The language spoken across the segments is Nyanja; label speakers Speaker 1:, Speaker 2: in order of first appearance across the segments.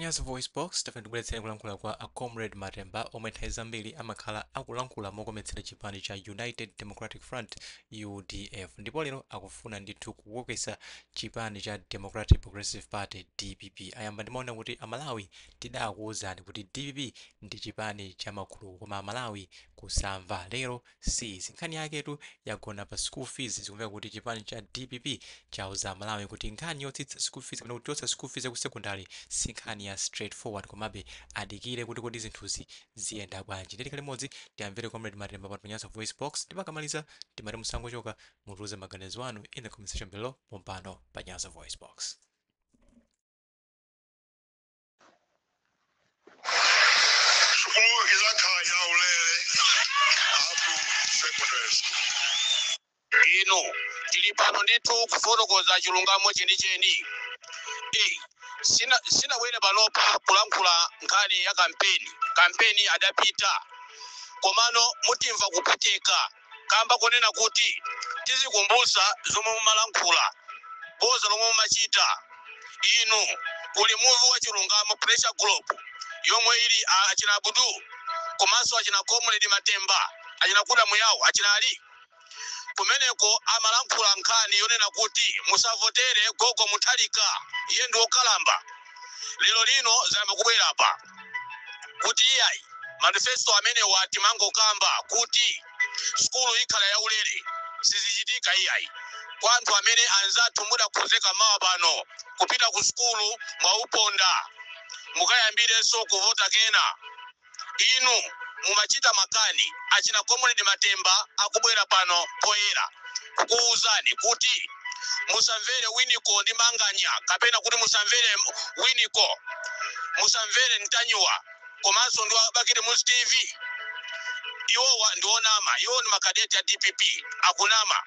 Speaker 1: Nyasa Voice Box, tafuna tibweretseni kulankhula kwa a Comrade Matemba omwe nthawi zambiri amakhala akulankhula mokometsera chipani cha United Democratic Front, UDF, ndipo lero akufuna ndithu kuwokesa chipani cha Democratic Progressive Party, DPP. Ayamba ndimaona kuti Amalawi tidakuwuzani kuti DPP ndi chipani cha makhuluku, koma Amalawi kusamva. Lero si nkhani yaketu yagona pa school fees. Zikumveka kuti chipani cha DPP chauza Amalawi kuti nkhani yotsitsa school fees kapena kuchotsa school fees ya ku secondary si nkhani ya straightforward, komabe adikire kuti kodi zinthuzi ziyenda bwanji. Ndili limodzi tiyamvere Comrade Matemba pa Nyasa Voice Box. Timakamaliza timati musangochoka, mutiuze maganizo anu in the comment section below pompano pa Nyasa Voice Box.
Speaker 2: Sukulu izakhala yaulere up to secondary school.
Speaker 3: Inu, tili pano ndithu kufotokoza chilungamo chenicheni. Sinabwere panopa kulankhula nkhani ya kampeni. Kampeni adapita, komano mutimva kupweteka kamba konena kuti tizikumbusa zomwe mumalankhula, boza lomwe mumachita. Inu, kuli muvi wa chilungamo pressure group yomwe ili achina Abudu komanso achina Comrade Matemba, achina Kuda Muyawo, achina Ali kumeneko, amalankhula nkhani yonena kuti musavotere Gogo Muthalika, iye ndi wokalamba. Lero lino zayamba kubwera pa kuti iyayi, manifesto amenewa timangokamba kuti sukulu ikhala yaulere, sizichitika iyayi. Kwa anthu amene anzathu mudakhozeka mawa pano kupita ku sukulu, mwauponda, mukayambirenso kuvota kena. Inu mumachita makani. Achina Comrade Matemba akubwera pano poyera kukuwuzani kuti musamvere Winiko ndi Manganya, kapena kuti musamvere Winiko, musamvere Ntanyiwa komanso ndi Bakili Muluzi TV. Iwowa ndi onama, iwo ndi makadeti a DPP, akunama.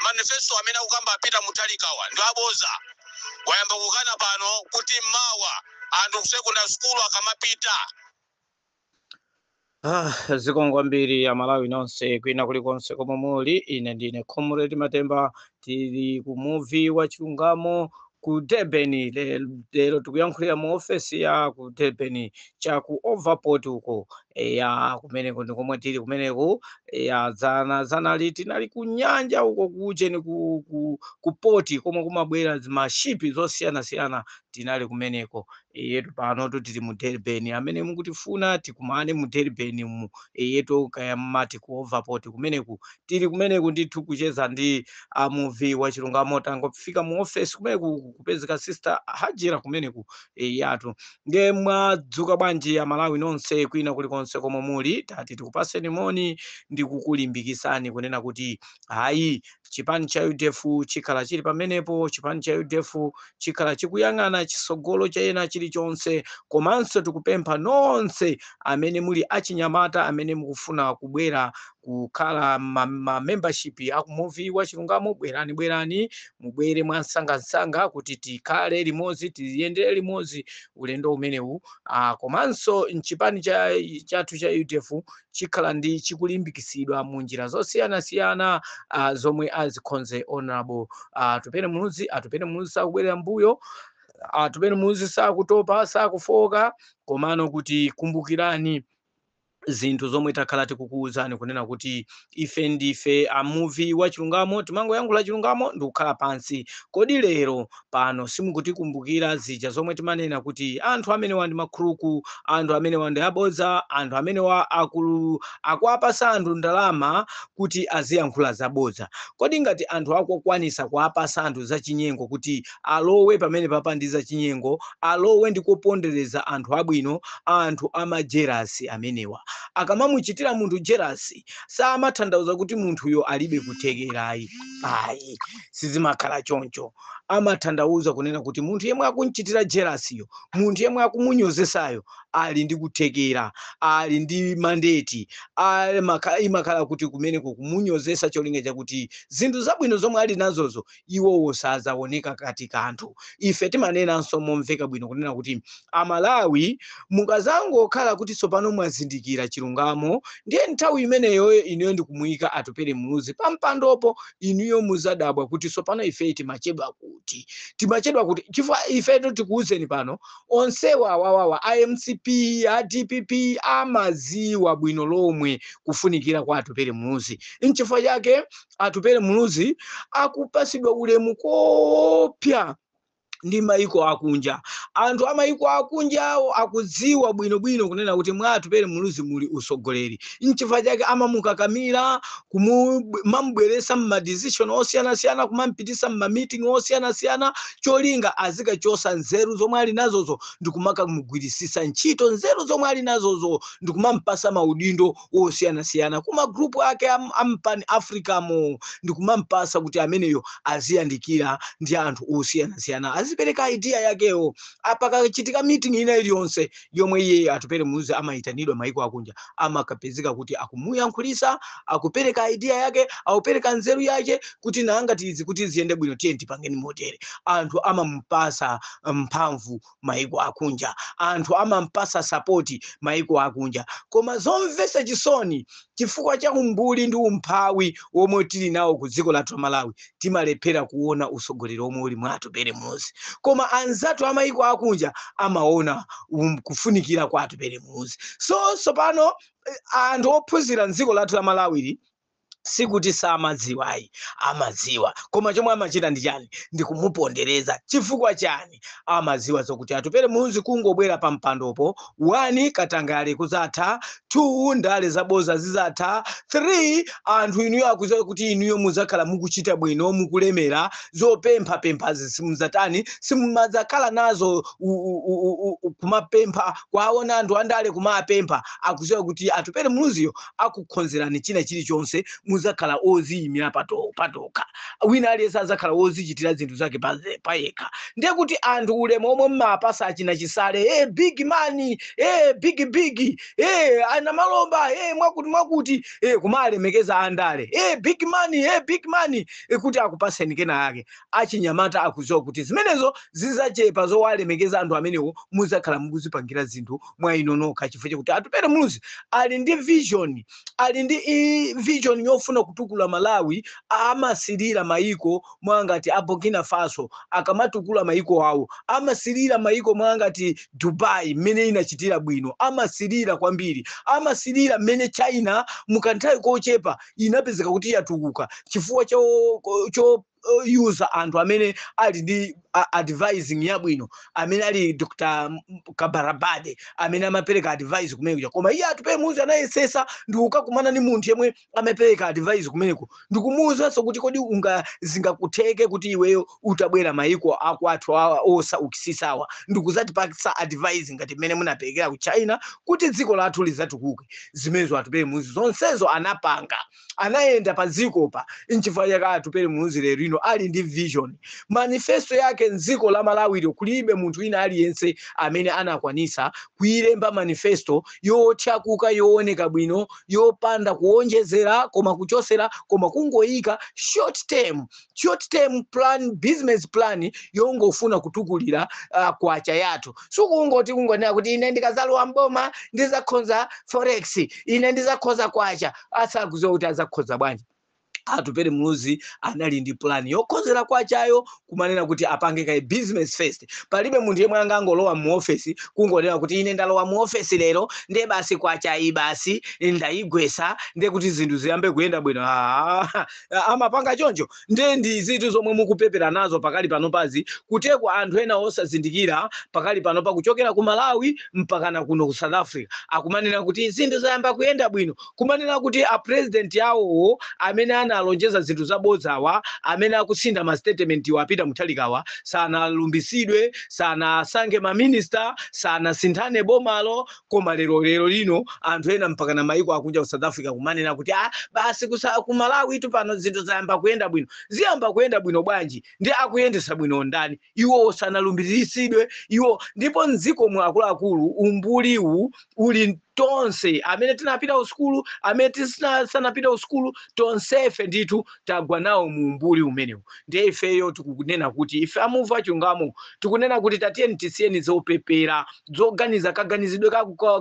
Speaker 3: Manifesto amene akukamba apita Muthalikawa ndi aboza. Wayamba kukana pano kuti mawa anthu ku secondary school akamapita.
Speaker 4: Zikomo kwambiri Amalawi nonse kwina kulikonse komwe muli. Ine ndine Comrade Matemba, tili ku muvi wa chilungamo ku Durban. Lero tikuyankhulira mu ofesi ya ku Durban, cha ku Overport uko. Ya, kumeneko ndi komwe tili kumeneko. Ya, dzana dzanali tinali ku nyanja uko kucheni ku port komwe kumabwera zimashipi zosiyanasiyana, tinali kumeneko. Yetu pano tili mu Durban. Amene mukutifuna, tikumane mu Durban mu yetu, kaya mmati ku Overport kumeneku, tili kumeneku ndithu kucheza ndi amuvi wa chilungamo. Tangofika mu office kumeneku, kupezeka Sister Hajira kumeneku. Yatu, nde mwadzuka bwanji Amalawi nonse kwina kulikonse komwe muli? Tati tikupaseni moni ndi kukulimbikisani kunena kuti hayi, chipani cha UDF chikhala chili pamenepo, chipani cha UDF chikhala chikuyang'ana chisogolo chena chilichonse. Komanso tikupempha nonse amene muli achinyamata amene mukufuna kubwera kukhala ma membership akumuvi wa chilungamo, bwerani, bwerani, mubwere mwansangansanga kuti tikhale limodzi, tiyendere limodzi ulendo umenewu. Komanso mchipani chathu cha UDF chikhala ndi chikulimbikisidwa mu njira zosiyanasiyana zomwe azikhonze Honorable Atupele Muluzi. Atupele Muluzi sakubwerera mbuyo, Atupele Muluzi sakutopa, sakufoka. Komano kuti kumbukirani zinthu zomwe takhala tikukuwuzani kunena kuti ife ndife amuvi wa chilungamo, timangoyankhula chilungamo ndi kukhala pansi. Kodi lero pano simukutikumbukira zija zomwe timanena kuti anthu amenewa ndi makhuluku, anthu amenewa ndi abodza, anthu amenewa akuapasa anthu ndalama kuti aziyankhula zabodza? Kodi ngati anthu akukwanisa kuapasa anthu zachinyengo kuti alowe pamene papa ndi zachinyengo, alowe ndi kupondereza anthu abwino, anthu amajerasi amenewa, akamamuchitira munthu jerasi samatanthauza kuti munthuyo alibe kuthekerayi, ayi, sizimakhala choncho. Amatanthauza kunena kuti munthu yemwe akunchitira jerasiyo, munthu yemwe akumunyozesayo, ali ndi kuthekera, ali ndi mandate. Imakhala kuti kumeneko kumunyozesa cholinga chakuti zinthu zabwino zomwe ali nazozo iwowo sazaoneka kati kanthu. Ife timanenanso momveka bwino kunena kuti Amalawi, mukazangokhala kuti tsopano mwazindikira Muzazindikira chilungamo. Ndiye nthawi imeneyo inuyo ndikumuyika Atupele Muluzi pampandopo, inuyo muzadabwa kuti sopano ife timachedwa kuti, timachedwa kuti? Chifukwa ifetu tikuwuzeni pano, onsewa awawawa, a MCP, a DPP, amaziwa bwino lomwe kufunikira kwa Atupele Muluzi. Nchifukwa chake Atupele Muluzi akupasidwa ulemu kopya ndi maiko akunja. Anthu amayiko akunjawo akudziwa bwinobwino kunena kuti mwa Atupele Muluzi muli usogoleri. Nchifukwa chake amamukakamira, kumamubweresa mma decision osiyanasiyana, kumampitisa mma meeting osiyanasiyana, cholinga azikachosa nzeru zomwe ali nazozo ndikumakamugwirisisa ntchito nzeru zomwe ali nazozo, ndikumampasa maudindo osiyanasiyana kuma group ake ampani Africamo, ndikumampasa kuti ameneyo aziyandikira ndi anthu osiyanasiyana, azipereka idea yakewo. Apakachitika meeting ina iliyonse yomwe iye Atupele Muluzi amayitanidwa maiko akunja, amakapezeka kuti akumuyankhulisa, akupereka idea yake, akupereka nzeru yake kuti nanga tizi kuti ziyende bwino, tiye tipangeni motere. Anthu amampasa mphamvu maiko akunja, anthu amampasa support maiko akunja. Koma zomvetsa chisoni, chifukwa cha umbuli ndi umphawi womwe tili nawo ku dziko lathu la Malawi, timalephera kuona usogoleri omwe uli mwa Atupele Muluzi. Koma anzathu amayiko akunja amaona kufunikira kwa Atupele Muluzi. So tsopano anthu ophunzira mdziko lathu la Malawili sikuti samadziwayi, amadziwa, koma chomwe amachita ndi chani? Ndi kumupondereza. Chifukwa chani? Amadziwa zokuti Atupele Muluzi kungobwera pa mpandopo, 1, katangale kuzatha; 2, ndale zaboza zizatha; 3, anthu inuyo akudziwa kuti inuyo muzakhala mukuchita bwino, mukulemera, zopemphapemphazi simuzatani, simumadzakhala nazo kumapempha kwaona anthu andale kumapempha. Akudziwa kuti Atupele Muluziyo akukhonzerani china chilichonse, muzakhala oziyimira patokha, wina aliyense azakhala wozichitira zinthu zake payekha. Ndiye kuti anthu ulemu omwe mmapasa achina Chisale, hey, big man, hey, big big, hey, ana Malomba, hey, mwakuti mwakuti, hey, kumalemekeza andale, hey, big man, hey, big man, hey, kuti akupaseni kena yake. Achinyamata akudziwa kuti zimenezo zizachepa, zowalemekeza anthu amenewo, muzakhala mukuzipangira zinthu mwa ino nokha, chifukwa chakuti Atupele Muluzi ali ndi vision, ali ndi vision yofuna kutukula Malawi. Amasirira maiko mwangati a Burkina Faso akamatukula maiko awo, amasirira maiko mwangati Dubai mmene inachitira bwino, amasirira kwambiri, amasirira mmene China mukanthawi kochepa inapezeka kuti yatukuka chifukwa cho yuza anthu amene ali ndi advising yabwino, amene ali Dr Kabarabade amene amapereka advice kumeneko. Koma iye Atupele Muluzi anayesesa ndi kukakumana ndi munthu yemwe amapereka advice kumeneko, ndikumuwuzanso kuti kodi unga zingakutheke kuti iweyo utabwera maiko akwathu awa osaukisisawa ndikuzatipatsa advice ngati mmene munaperekera ku China kuti dziko lathu lizatukuke? Zimenezo Atupele Muluzi zonsezo anapanga, anayenda pa dzikopa. Nchifukwa chake Atupele Muluzi lero ino ali ndi vision, manifesto yake mdziko la Malawiro kulibe munthu wina aliyense amene anakwanisa kuyilemba manifesto yotchakuka, yooneka bwino, yopanda kuonjezera koma kuchosera, koma kungoyika short term plan, business plan yongofuna kutukulira kwacha yathu. Sikungoti kungonena kuti ine ndikazalowa mboma ndizakhonza forex, ine ndizakhonza kwacha, asakuziwa kuti azakhonza bwanji. Atupele Muluzi anali ndi plan yokhonzera kwachayo, kumanena kuti apange kaye business first. Palibe munthu yemwe angangolowa mu ofesi kungonena kuti ine ndalowa mu ofesi lero, ndiye basi kwacha iyi basi ndayigwesa, ndiye kuti zinthu ziyambe kuyenda bwino. Ah, amapanga choncho? Ndiye ndi zinthu zomwe mukupepera nazo pakali pano pazi, kuteko anthu ena osazindikira pakali pano pakuchokera ku Malawi mpakana kuno ku South Africa akumanena kuti zinthu zayamba kuyenda bwino, kumanena kuti a president awowo amene analonjeza zinthu zabodzawa, amene akusintha ma statement iwo, a Peter Mutharikawa, sanalumbisidwe, sanasankhe maminista, sanasinthane bomalo. Koma lero lino anthu ena mpakana maiko akunja ku South Africa kumanena kuti ah, basi ku Malawi itu pano zinthu zayamba kuyenda bwino. Ziyamba kuyenda bwino bwanji? Ndi akuyendesa bwino ndani? Iwo sanalumbirisidwe iwo. Ndipo mdziko mwa akuluakulu umbuliwu uli. Tonse amene tinapita ku sukulu, amene tisanapita ku sukulu, tonsefe ndithu tagwa nawo mu umbuli umenewu. Ndiye ifeyo tikunena kuti ife amuva chilungamo tikunena kuti tatiyeni tisiyeni zopepera, zoganiza kaganizidwe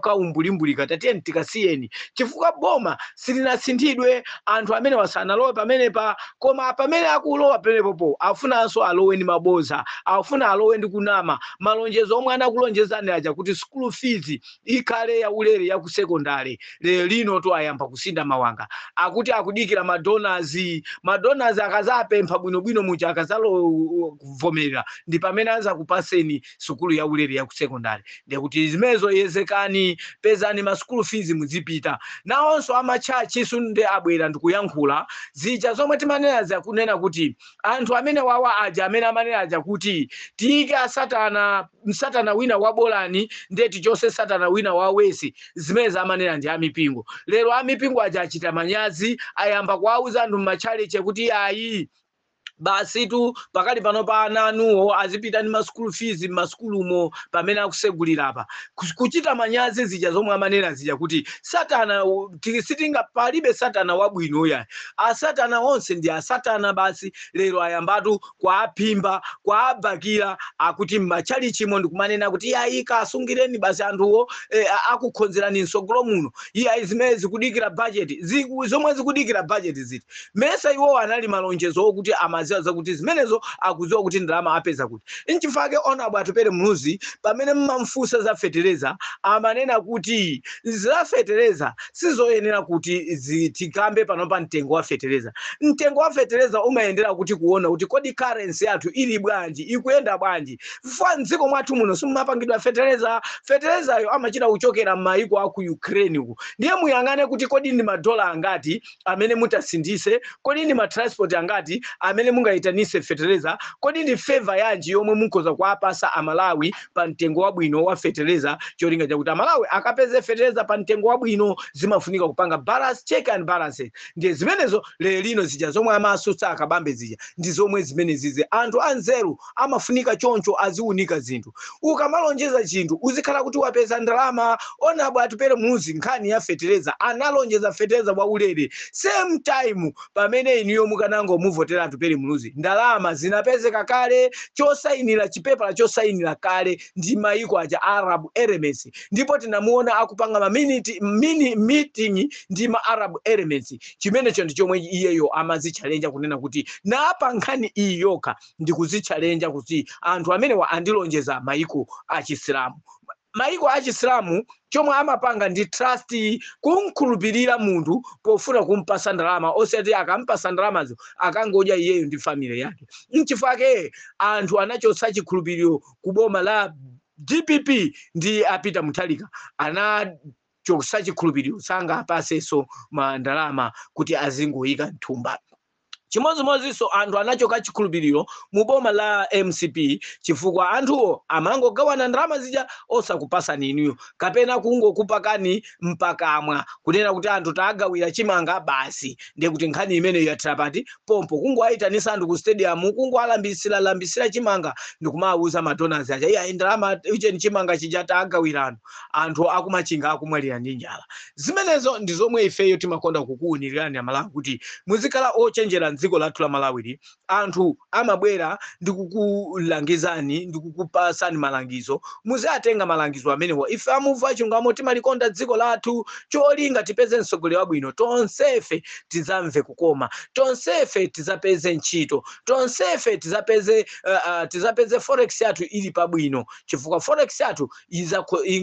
Speaker 4: ka umbulimbulika, tatiyeni tikasiyeni, chifukwa boma silinasinthidwe. Anthu amene wasanalowe pamenepa, koma pamene akulowa pamenepopo afunanso alowe ndi maboza, afuna alowe ndi kunama. Malonjezo omwe anakulonjezani aja kuti school fees ikhale yaulere ya ku sekondari, lero lino to ayamba kusinda mawanga, akuti akudikira madonors. Madonors akazapempha bwinobwino muja, akazalo kuvomera, ndi pamene azakupaseni sukulu yaulere ya ku sekondari. Ndikuti zimenezo yezekani, pezani ma school fees muzipita. Nawonso amatchachi sunde abwera ndikuyankhula zija zomwe timanena, zakunena kuti anthu amene wawa aja amene amanena aja kuti tiyike asatana, msatana wina wa bolani, ndiye tichose satana wina wa wesi. Zimene amanena ndi amipingo. Lero amipingo aja achita manyazi, ayamba kuwauza anthu m'matchalichi kuti ayi, basi tu, pakali pano pa ana anuwo azipita ndi ma school fees m'masukulumo pamene akusegulira apa. Kuchita manyazi zija zomwe amanena zija kuti satana sitinga, palibe satana wabwino yayi, asatana onse ndi asatana basi. Lero ayambatu kwaphimba, kwaabakira, akuti m'matchalichimo ndikumanena kuti iyayi, kasungireni basi anthuwo, akukhonzerani msogolo muno. Iyayi, zimene zikudikira budget, zomwe zikudikira budget ziti? Mesa iwowo anali malonjezo okuti amaziwa zakuti zimenezo, akudziwa kuti ndalama apeza kuti. Nchifake Honorable Atupele Muluzi, pamene mmamfunsa za fetereza, amanena kuti za fetereza sizoyenera kuti tikambe pano pa mtengo wa fetereza. Mtengo wa fetereza umayendera kuti kuona kuti kodi currency yathu ili bwanji, ikuyenda bwanji. Fa mdziko mwathu muno simumapangidwa fetereza. Feterezayo amachita kuchokera m'mayiko aku Ukraine uku. Ndiye muyang'ane kuti kodi ndi madola angati amene mutasindise, kodi ndi matransport angati amene mungayitanise fetereza, kodi ndi favor yanji yomwe mukhoza kuwapasa Amalawi pa mtengo wabwino wa fetereza, cholinga chakuti Amalawi akapeze fetereza pa mtengo wabwino. Zimafunika kupanga balance, check and balance. Ndiye zimenezo lero lino zija zomwe amasutsa akabambe zija ndi zomwe zimene zize. Anthu anzeru amafunika choncho aziunika zinthu. Ukamalonjeza chinthu uzikhala kuti wapeza ndalama. Honorable Atupele Muluzi, nkhani ya fetereza, analonjeza fetereza waulere. Same time pamene inuyo mukanangomuvotera Atupele Muluzi, ndalama zinapezeka kale, chosayinira, chipepala chosayinira kale ndi maiko aja Arab Emirates. Ndipo tinamuona akupanga ma minute, mini meeting ndi ma Arab Emirates. Chimenecho ndi chomwe iyeyo amazitchalenja kunena kuti napa nkhani iyi yokha ndikuzitchalenja kuti anthu amenewa andilonjeza maiko achisilamu. Maiko achisilamu chomwe amapanga ndi trust, kumkhulupirira munthu pofuna kumpasa ndalama, osati akampasa ndalamazo akangodya iyeyo ndi family yake. Nchifukwa anthu anachotsa chikhulupiriro ku boma la DPP ndi a Peter Mutharika, anachotsa chikhulupiriro, sangapasenso ma ndalama kuti azingoyika mthumba. Chimodzimodzinso anthu anachoka chikhulupiriro mu boma la MCP, chifukwa anthuwo amangogawana ndalama zija osakupasani inuyo, kapena kungokupakani mpakamwa kunena kuti anthu tagawira chimanga basi. Ndiye kuti nkhani imeneyo yathera pati pompo, kungoayitanisa anthu ku stadium, kungoalambisira lambisira chimanga ndikumawuza madonors aja, iya, ndalama icheni, chimanga chija tagawira anthu, anthu akumachinga akumwalira ndi njala. Zimenezo ndi zomwe ifeyo timakonda kukuwunirirani Amalawi kuti muzikhala ochenjera. Mdziko lathu la Malawiri anthu amabwera ndi kukulangizani ndi kukupasani malangizo, muziatenga malangizo amenewa. Ife amuva chilungamo timalikonda dziko lathu, cholinga tipeze mtsogoleri wabwino, tonsefe tidzamve kukoma, tonsefe tidzapeze ntchito, tonsefe tidzapeze forex yathu ili pabwino, chifukwa forex yathu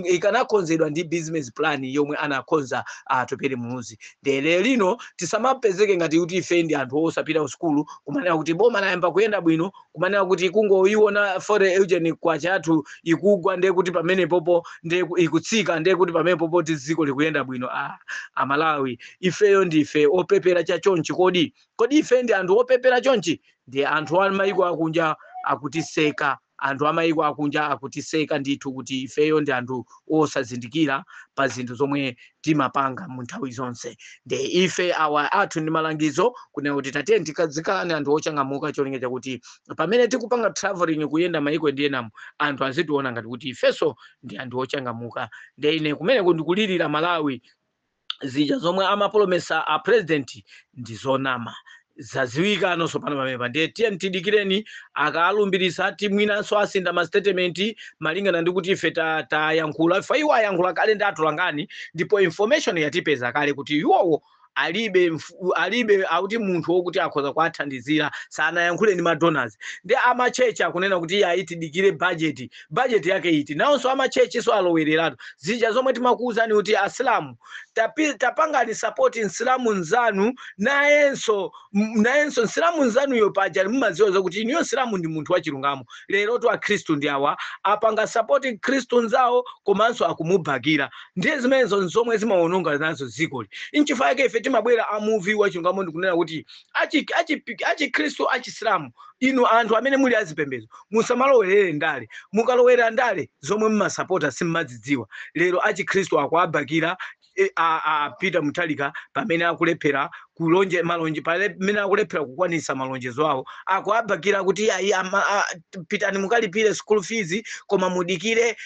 Speaker 4: ikanakonzedwa ndi business plan yomwe anakonza Atupele Muluzi. Ndere lino tisamapezeke ngati kuti ife ndi anthu osapita ku sukulu kumanena kuti boma layamba kuyenda bwino, kumanena kuti kungoiona forex ujeni kwacha yathu ikugwa, ndiye kuti pamenepopo ndiye ikutsika, ndiye kuti pamenepopo ti dziko likuyenda bwino. Ah, Amalawi, ifeyo ndife opepera chachonchi? Kodi ife ndi anthu opepera chonchi? Ndi anthu a mayiko akunja akutiseka. Anthu amayiko akunja akutiseka ndithu kuti ifeyo ndi anthu osazindikira pa zinthu zomwe timapanga mu nthawi zonse. Nde ife awa athu ndi malangizo kunena kuti tatiye tikazikhalani anthu ochangamuka, cholinga chakuti pamene tikupanga traveling, kuyenda mayiko ndi enamo, anthu azitiona ngati kuti ifenso ndi anthu ochangamuka. Nde ine kumeneko ndikulirira Malawi. Zija zomwe amapolomesa a president ndi zonama, zaziwika nonso pano pamenepa. Ndiye tiye tidikireni akalumbirisa, timwinanso asinda ma statement malingana ndi kuti ife tayankhula. Ife iwo ayankhula kale ndi atulangani, ndipo information yatipeza kale kuti iwowo alibe alibe akuti munthu wokuti akhoza kuwathandizira, sanayankhule ndi madonors. Ndi amachechi akunena kuti iye ayitidikire budget. Budget yake iti? Nawonso amachechi so alowereratu. Zija zomwe timakuwuzani kuti asilamu tapangani support nsilamu nzanu, nayenso nayenso nsilamu nzanuyo paja mumadziwa zakuti inuyo nsilamu ndi munthu wachilungamo. Lero tu akhristu ndi awa apanga support khristu nzawo komanso akumubakira. Ndiye zimenezo nzomwe zimawononga nazo dzikoli. Nchifukwa yake ife timabwera amuvi wachilungamo ndikunena kuti achikhristu, achisilamu, inu anthu amene muli azipembedzo, musamalowerere ndale. Mukalowera ndale, zomwe mmasapota simmazidziwa. Lero achikhristu akuabakira a Peter Mutharika pamene akulephera kulonje malonje, pamene akulephera kukwanisa malonjezo awo, akuabakira kuti ayi, pitani mukalipire school fees koma mudikire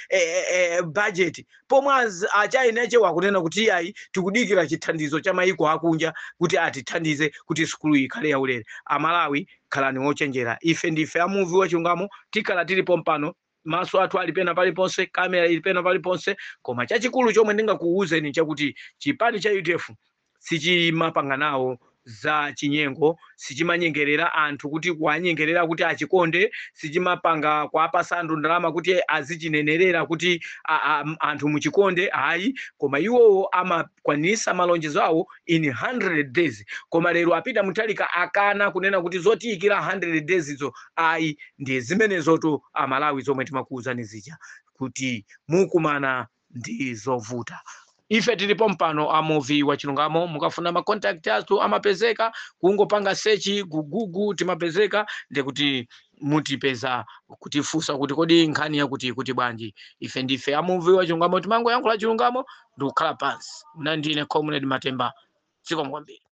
Speaker 4: budget, pomwe achaina akunena kuti ayi, tikudikira chithandizo cha mayiko akunja kuti atithandize kuti sukulu ikhale yaulere. Amalawi, khalani wochenjera. Ife ndife amuvi wachilungamo, tikhala tilipo mpano, maso athu ali pena paliponse, kamera ili pena paliponse. Koma chachikulu chomwe ndingakuwuzeni chakuti chipani cha UDF sichimapanga nawo za chinyengo, sichimanyengerera anthu kuti kuwanyengerera kuti achikonde, sichimapanga kuwapasa anthu ndalama kuti azichinenerera kuti anthu muchikonde, ayi. Koma iwowo amakwanisa malonjezo awo in 100 days. Koma lero apita Mutharika akana kunena kuti zotiyikira 100 days izo ayi. Ndi zimenezotu Amalawi zomwe timakuwuzani zija kuti mukumana ndi zovuta. Ife tilipo mpano amuvi wa chilungamo. Mukafuna ma contact athu amapezeka kungopanga search ku Google, timapezeka, ndikuti mutipeza kutifunsa kuti kodi nkhani yakuti kuti bwanji. Ife ndife amuvi wa chilungamo, timangoyankhula chilungamo ndikukhala pansi. Muna ndine Comrade Matemba. Zikomo kwambiri.